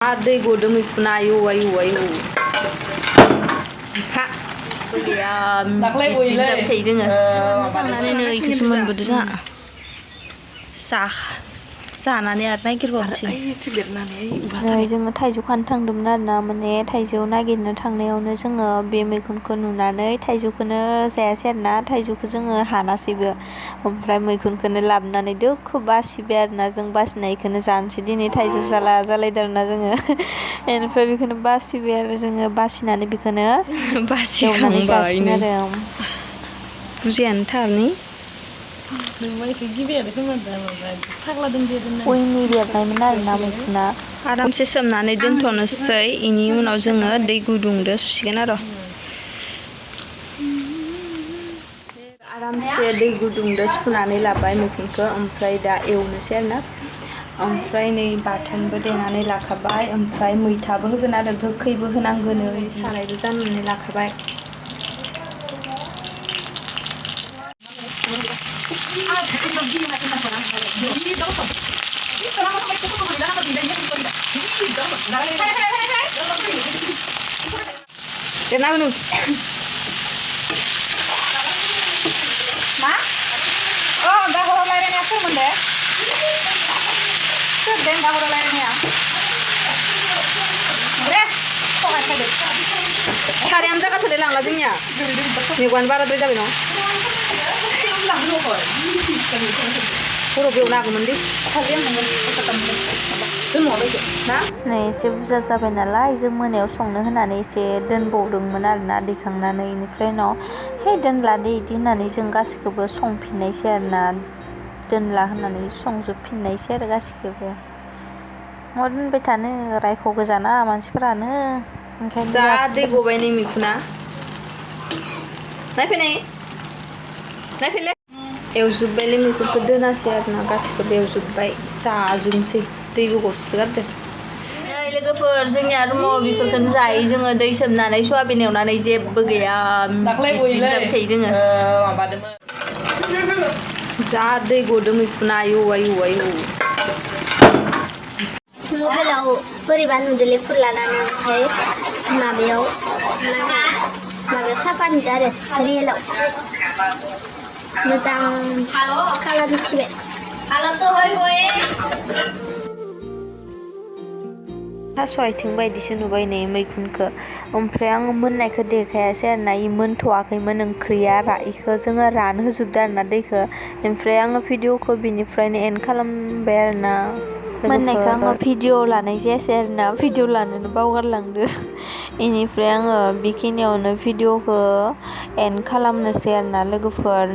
दै गदों मैखुना आयौ आयौ आयौ हा गैया बिदिनो जाबाय थायो जोङो थांनानै नै इखौसो मोनबोदो जोंहा जानानै आरो नागिरबावनोसै जोङो थाइजौ खानो थांदोंमोन आरोना माने थाइजौ नागिरनो थांनायावनो जोङो बे मैखुनखौ नुनानै थाइजौखौनो जायासै आरोना थाइजौखौ जोङो हानासैबो ओमफ्राय मैखुनखौनो लाबोनानै दोखो बासिबाय आरोना जों बासिनायखौनो जानोसै दिनै थाइजौ जाला जालायदों आरोना जोङो बेनिफ्राय बेखौनो बासिबाय आरो जोङो बासिनानै बेखौनो एवनानै जासिगोन आरो बुजियानो थारनि उइनि बेरनायमोन आरोना मैखुना आरामसे सोमनानै दोनथ'नोसै इनि उनाव जोङो दै गुदुंदो सुसिगोन आरो आरामसे दै गुदुंदो सुनानै लाबाय मैखुनखौ ओमफ्राय दा एवनोसै आरोना ओमफ्राय नै बाथोनबो देनानै लाखाबाय ओमफ्राय मैथाबो होगोन आरो गोखैबो होनांगोन सारायबो जाननानै लाखाबाय मा? दा हराव रायलायनाया सोरमोन दे? सोर दे दा हराव रायलायनाया? दे सहाय खायदो सारायानो जागाथ'लै लांला जोंनिया मेगवानो बाराद्राय जाबाय न' खर' बेवनो हागौमोन दे नै एसे बुरजा जाबाय नालाय जों मोनायाव संनो होनानै एसे दोनबावदोंमोन आरोना दैखांनानै बेनिफ्राय उनाव हे दोनला दे इदि होननानै जों गासिखौबो संफिननायसै आरोना दोनला होननानै संजोबफिननायसै आरो गासिखौबो मा दोनबाय थानो रायख' गोजाना मानसिफोरानो ओंखायनो जा दै गबाय नै मैखुना नायफैनाय नायफैलाय एवजोब्बायलै मैखुनखौ दोनासै आरोना गासिखौबो एवजोब्बाय जाजोबनोसै दैबो गसो गारदों नै लोगोफोर जोंनिया रुमाव बेफोरखौनो जायो जोङो दै सोमनानै सयाबिन एवनानै जेबो गैया बिदिनो जाबाय थायो जोङो जा दै गदों मैखुना आयौ आयौ आयौ मबाइलाव बोरैबा नुदोंलै फुल लानानै ओमफ्राय माबायाव साफा नुदों आरो रियेलाव मोजां कालार उठिबाय थास' आथिं बायदिसो नुबाय नै मैखुनखौ ओमफ्राय आङो मोननायखौ देखायासै आरोना इ मोनथ'वाखैमोन ओंख्रिया इखौ जोङो रानहोजोबदों आरोना दैखौ ओमफ्राय आङो भिडिअखौ बिनिफ्रायनो एन्ड खालामबाय आरोना मोननायखौ आङो भिडिअ लानाय जायासै आरोना भिडिअ लानोनो बावगारलांदो बेनिफ्राय आङो बेखिनियावनो भिडिअखौ एन्ड खालामनोसै आरोना लोगोफोर